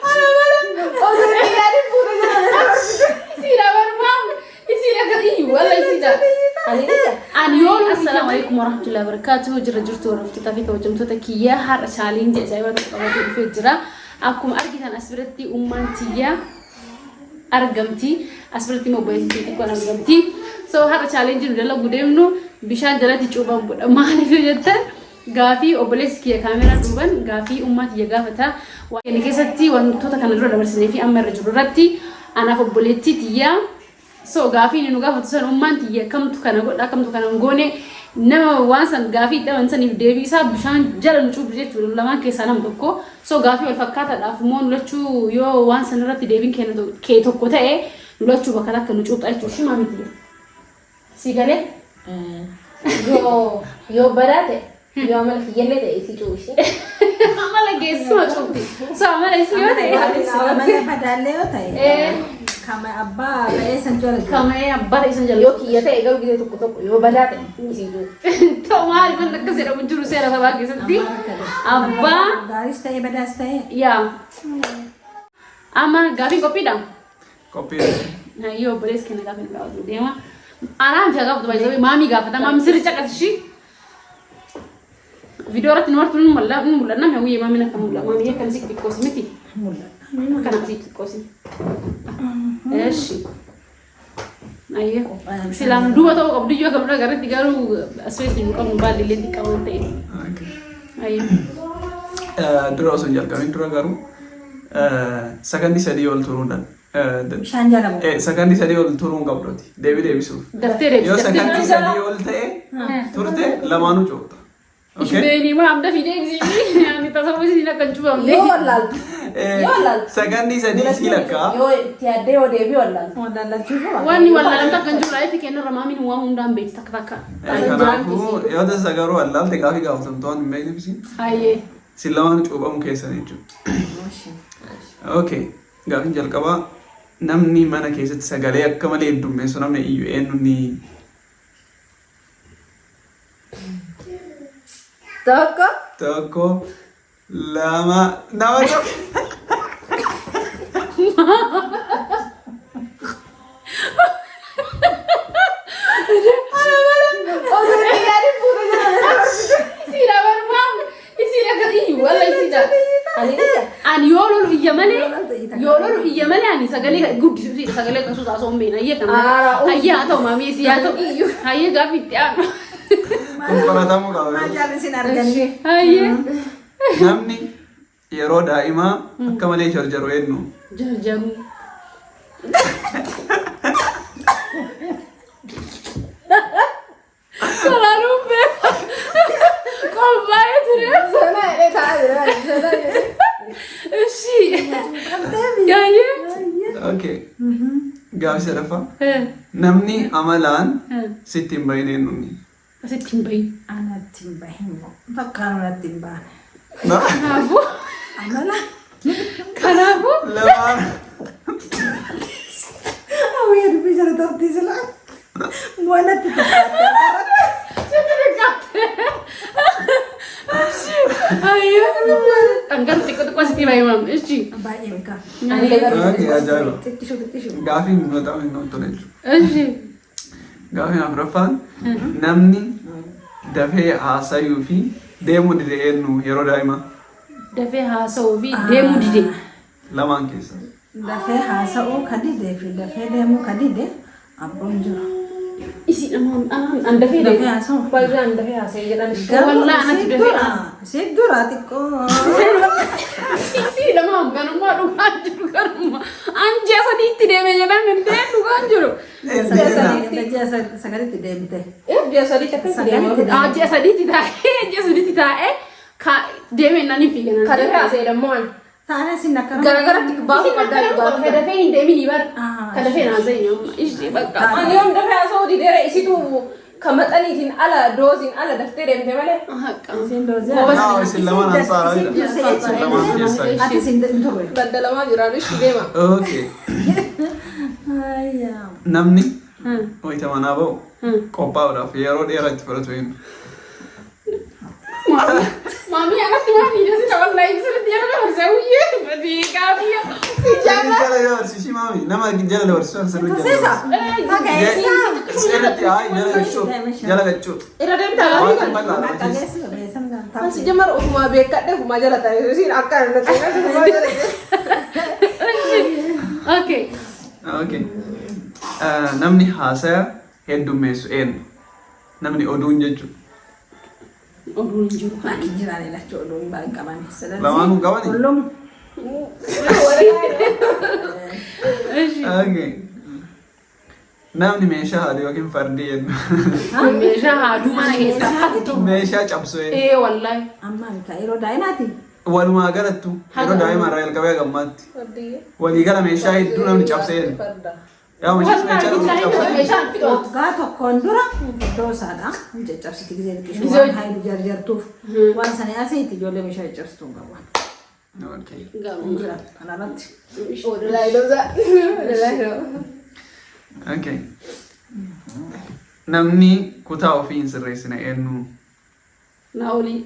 Osoo itti yaadin fuutee jira. Isiidha barbaam. Isiidha kan iyyu walla isiidha. Ani ija. Ani yoo Assalaamu alaikum warahmatullahi wabarakatuh. Jira jirtu hordoftoota fi kabajamtoota kiyya har'a challenge ajaa'ibaa tokko qabatee dhufee jira. Akkuma argitan as biratti ummaan tiyya argamti. As biratti immoo obboleettii xiqqoon argamti. So har'a challenge nu dalagu deemnu bishaan jalatti cuuphamudha. Maaliif yoo jettan, gaafii obboleessi kiyya kaameraa duuban gaafii ummaa tiyya gaafata. Waan keessatti wantoota kana dura dabarsinee fi amma irra jiru irratti anaaf obboleettii tiyyaa. So gaafii inni nu gaafatu san ummaan tiyya kamtu kana godha, kamtu kana hin goone, nama waan san gaafii itti aman saniif deebii isaa bishaan jala nu cuuphu jechuudha lamaan keessaa nama tokko. So gaafii wal fakkaataadhaaf immoo nu lachuu yoo waan san irratti deebiin keenya kee tokko ta'e, nu lachuu bakka takka nu cuupha jechuudha. Shi maamii tiyya. Si galee? Yoo badaa ta'e, yoo amala kiyyallee ta'e, isii cuubisi. Amala geessuma cuuphi. So amala isii yoo ta'e. Amala badaallee yoo ta'e, kama abbaa ta'ee san jala jiru. Kamee abbaa ta'e san jala. Yoo kiyya ta'e garuu gizee tokko tokko yoo badaa ta'e isii cuubi. Ta'u maaliif wanti akkas jedhamu jiru seera sabaa keessatti. Abbaa Gaariis ta'e badaas ta'e. Yaa. Amma gaafiin qophiidha. Qophii. Yoo obboleessi keenya gaafa nu gaafatu deema. Anaan fi gaafatu baay'ee maamii gaafata. Maamii sirri caqas ishii. Viidiyoo irratti nu martu nu mul'anna nu mul'anna hawwii maamiin akka mul'atu. Maamii akkana si xiqqoosi miti. Mul'ata. Akkana si xiqqoosi. Eshi. Ayyee. Silaan duuba ta'uu qabdu iyyuu akka nu agarretti garuu asirratti nu qabnu baalli illee xiqqaa waan ta'eef. Ayyee. Dura osoo hin jalqabin dura garuu sakandii 3 ol turuu hin Bishaan jala bu'u. Sakandii 3 ol turuu hin qabduti. Deebii deebisuuf. Daftee deebisi. Yoo Daftee sakandii 3 ol ta'e turte, lamaanuu cuupha. Okay? Beeni maam dafii deebisii. Ani tasawwa isiin akka hin cuuphamne. Yoo wallaaltu. Yoo wallaaltu. Sakandii 3 sii lakkaa. Yoo itti yaaddee yoo deebii wallaaltu. Wallaallachuu qaba. Wanni wallaalamta akka hin jiru life kennarra maamiin waa hundaan beekti takka takka. Kanaafuu yoo tasa garuu wallaalte, gaafii gaafatamtu waan hin beekneef isin Hayyee. isin lamaan cuuphamu keessan jechuudha. Okay. Gaafiin jalqabaa, namni mana keessatti sagalee akka malee heddummeessu, namni iyyu eenyu ni? Tokko. Tokko, lama, nama tokko. Osoo itti yaadin fuutee jira. Isiidha barbaam. Isiidha kan iyyu walla isiidha. Ani ija. Ani yoo lolu iyya malee, yoo lolu iyya malee, ani sagalee guddisu isiidha, sagalee kan suutaa osoo hin beekne hayyee kana. Aaraa. Hayyee haa ta'u, maamii isii haa ta'u. Hayyee, gaaffii itti aanu. Kun qoratamuu qaba. Maal jaallisin arganii? Hayyee. Namni yeroo daa'imaa akka malee jarjaru eenyu? Jarjaruu. Karaan beeka. Qophaa'ee ture. Sana jedhee taa'aa jira. Sana jedhee. Ishi. Hayyee. Okay. Gaafii sadaffaa. Namni amalaan sitti hin bahin eenyu? Asitti hin bahin. Anatti hin bahin moo? Bakka anatti hin baane. Kanaafuu. Amala. Kanaafuu. Lamaan. Hawwii dubbii jala tartii sila. Waan natti fakkaate. Sitti xiqqaate. Ishi. Hayyee. Dhangaruu xiqqoo xiqqoo sitti bahe maam. Ishi. Baay'ee beekaa. Anillee garuu Okay, ajaa'iba. Xiqqishu xiqqishu. Gaafiin በጣም ነው tola jechuudha. Ishi. Gaafiin afuraffaan, namni dafee haasayuu fi deemuu dide eenyu yeroo daa'imaa? Dafee haasa'uu fi deemuu dide. Lamaan keessa. Dafee haasa'uu ka didee fi dafee deemuu ka dide abboon jiru. Isi namaan anaan an dafee Dafee deemu. haasa'u. Warri an dafee haasa'e jedhan. Garuu Wallaa anatti isii dafee dura isii dura xiqqoo. Isi namaan ganummaa dhugaan jiru ganummaa. An ji'a 3tti deeme jedhan hin deemu dhugaan jiru. Ji'a 9tti deemte. Ji'a 3tti akkasitti deema. 9tti. Ah, ji'a 3tti taa'ee, ji'a 3tti taa'ee ka deeme naan hin fiigan. Ka dafee haasa'e dammoo ani. Taanee sin akka Garagaratti baasuu Isin qabdaa akkana dhugaa. ka dafee hin deemin bar. Ah, Ka dafee naan zayin amma ishee bakka. Ani yoom dafee haasa'uu dideera? Isitu ka maxaniitiin ala dooziin ala daftee deemte malee. Haqa. Isin doozee. Goobas. Naa isin lamaan ansaaraa Isin jira. dursee Isin lamaan keessaa. Ati isin hin turre. Daldalamaa jiraan ishii deema. Okay. Ayyaa. Namni wayita manaa ba'u qophaa'uudhaaf yeroo dheeraa itti fudhatu eenyu? Maamii anatti maaf hiidha si wallahi sirriitti jala dabarsa guyyee badii gaafii. Jala dabarsiisi maami. Nama jala dabarsiisu sirriitti jala Tursiisa. dabarsiisu. Bakka eessa? Sirriitti haa jala gachuu. Jala gachuu. Irra deemtaa Waan gaafii kana. bal'aa Bakka barsiisa. geessu beessa Ansi jamar ofumaa beekadhe ofumaa jala ta'e isiin akka na ta'e ofumaa jala ta'e. Okay. Okay. Namni haasaya heddummeessu eenyu? Namni oduun jechuudha. Oduun hin jiru. Akki jiraan ilaachu oduun baay'ee qaban. Lamaanuu qabani? Kullum. Okay. Namni meeshaa haadu yookiin fardii jennu. Meeshaa haaduu mana keessaa hattu. Meeshaa cabsu eenyu? Ee wallahi. Amma ka yeroo daa'imaati. Walumaa galattu yeroo daa'ima irraa jalqabee haga ammaatti. Waliigala meeshaa hedduu namni cabsee jennu. Yaa meeshaa meeshaa namni cabsee. Meeshaan fidoo. Waggaa tokkoon dura iddoo isaadha. Hin caccabsiti gisee xiqqishu Gisee- waan hayilu jarjartuuf. Waan sana asiiti ijoollee meeshaa caccabsitu hin qabu. Okay. Hin jiran kanarratti. Okay. Namni kutaa ofii hin sirreessine eenyu? Na olii.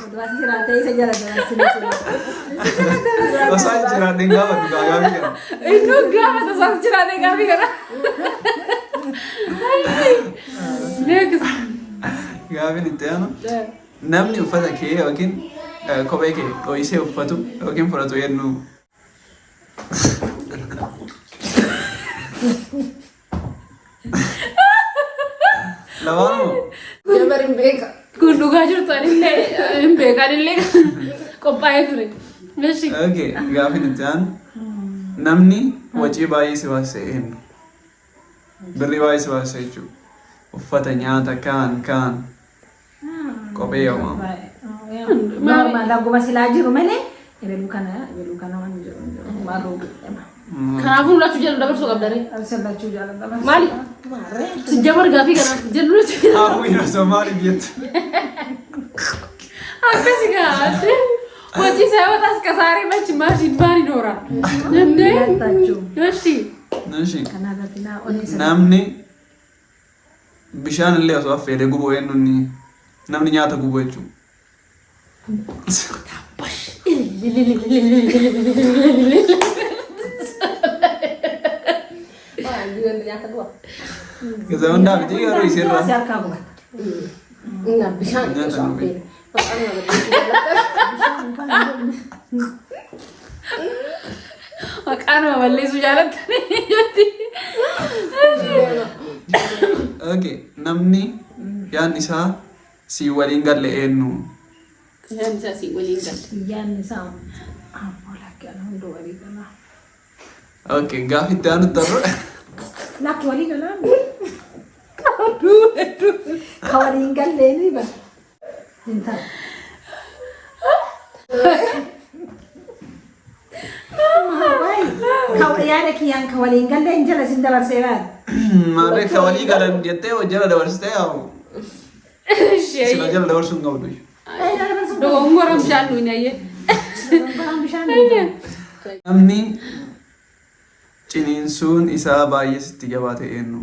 Oduwaas jiraatee isa jala dabarsine. Osoo hin jiraanne hin gaafadhu gaa gaafii kana. Inni gaafa tasaas jiraate gaafii kana. Next. Gaafiin itti aanu. Namni uffata kee yookiin kophee kee dho'isee uffatu yookiin fudhatu eenyu? Lamaanuu? Jamar hin beeka. Kun dhugaa jirtu anillee hin beeka anillee qophaa'ee ture. Eshi. Okay, gaafiin itti aanu. Namni wacii baay'ee si baasise eenyu? Birrii baay'ee si baasise jechuudha. Uffata, nyaata, kaan, kaan. Kophee yoomaa. Normal lagguma silaa jiru malee ebeluu kana ebeluu kana waan jiru hin jiru. Marruu jedhama. Kanaafuu lachuu jala dabarsuu qabda ree. Sirrachuu jaallatama. Maali? Maarree. Sijjamar gaafii kanaaf jallu lachuu. Hawwiin osoo maaliif jettu? Akkasi gaafate. Hojii isaa yoo taas kasaaree machi maashin maali noora. Dandee. Jaallatachuu. Eshi. Ishi. Kanarratti naa olii Namni bishaan illee osoo affeelee gubu eenyu inni? Namni nyaata gubu jechuudha. Nyaata du'a. Gaza hundaa miti garuu isirraa. Si harkaa gubata. Inna bishaan Nyaata osoo nu affeele. Maqaan nama balleessuu Maqaa nama balleessuu jaalattanii jetti. Okay, namni yaadni isaa si waliin galle eenyu? Yaadni isaa si waliin galle. Yaadni isaa abboo lakki ana hunduu walii galaa. Okay, gaafi itti aanu tarru. Lakki walii galaa. Ka waliin gallee ni bara. Hin ta'u. Ka yaada kiyyaan ka waliin gallee hin jala sin dabarsee baala. Maarree ka walii galan jettee jala dabarsitee yaa sila jala dabarsuu hin qabdu. Dogongora bishaan nuyi ayyee. Bishaan Namni ciniinsuun isaa baay'ee sitti jabaate eenyu?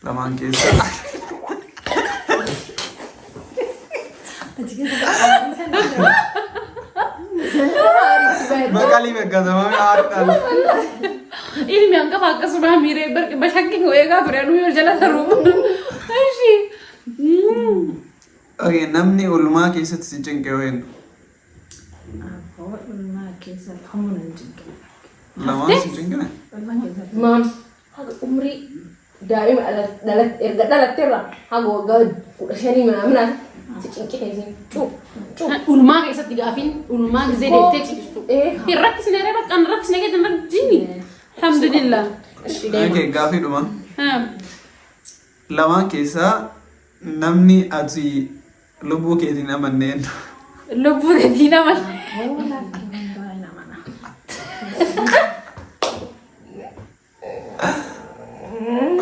Lamaan keessaa. Achi keessa Maqalii beekatamaa haadhaan. Ilmi hangafa akkasuma miiree bashakkiin eegaa ture anuu yoo jala taru. Ishi. Okay, namni oolmaa keessatti si cinqe yoo eenyu? Abboo ilmaa keessatti humna hin cinqine. Lamaan si cinqine? Ilmaa keessatti. Maam haga umrii daa'ima erga dhalatteerra haga waggaa 15 minaaminaa si cinqite isin cuu cuu. Ulmaa keessatti gaafiin ulmaa gisee deettee ciistu. Ee. Hin rakkisne ree bakka hin rakkisne keessa hin rakkisne. Alhamdulillah. Okay, gaafii dhuma. Lamaan keessaa namni ati lubbuu keetiin amanne eenyu? Lubbuu keetiin amanne. Oo lakki hundaa hin amana.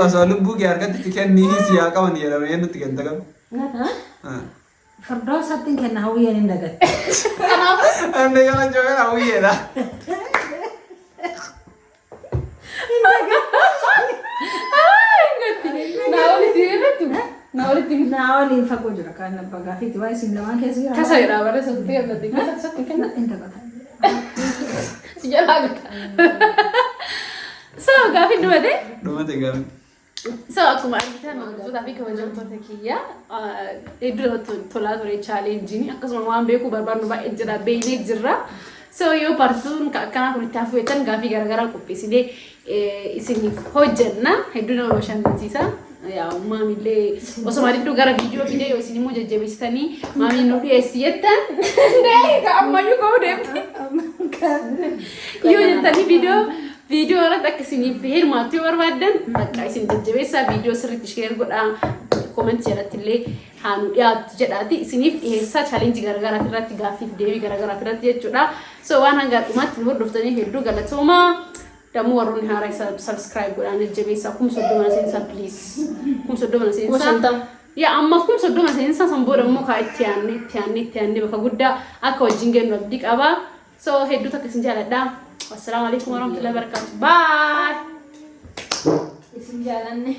Osoo lubbuu kee harkatti itti kennii si haa qaban jedhame eenyutti kennita qabu? Firdoosatti hin kenna hawwiyyeen hin dagatte. Namni kana joogana hawwiyyeedha. Naa olitti irratti. Na walitti Naa waliin fagoo jira kan abbaa gaafiiti waa isin lamaan keessa jira. tasa jedhaa bara sasatti kennate. Tasatti kenna. Hin taphata. Si jalaa gata. So gaafii dhumate. Dhumate gaafii. So akkuma argitan hordoftoota fi kabajamtoota kiyya hedduu namatti tolaa ture challengeiin, akkasuma waan beekuu barbaadnu baay'ee jira, beeknee jirra. So yoo part twon akkanaa kun itti hafu jettan, gaafii garaagaraa qopheessinee isiniif hojjenna. Hedduu nama bashannansiisa. Yaa maamillee osoo didduu gara viidiyoo fidee, yoo isin immoo jajjabeessitanii maamiin nu dhiyeessi jettan, ammayyuu ka'uu deemti. Yoo jettanii viidiyoo irratti akka isiniif hirmaattu yoo barbaaddan, bakka isin jajjabeessaa, viidiyoo sirriitti share godhaa, commentii jalatti illee haa nu dhiyaattu jedhaati isiniif dhiyeessaa, challengeii garaagaraa irratti, gaaffiif deebii garaagaraa irratti jechuudha. So waan hanga dhumaatti nu hordoftanii hedduu galatoomaa. Dammoo warroonni haaraa subscribe godhaan jajjabeessaa, 30,000 seensaa, please, 30,000 seensaa. 50,000. Yaa ammaaf 30,000 seensaa, san booda immoo kaa itti aanne itti aanne itti aanne bakka guddaa akka wajjin geenyu abdii qabaa. So hedduu takka isin jaaladha. Wassalaamu alaikum warahmatullahi wabarakatuh. Bye. Isin jaalanne.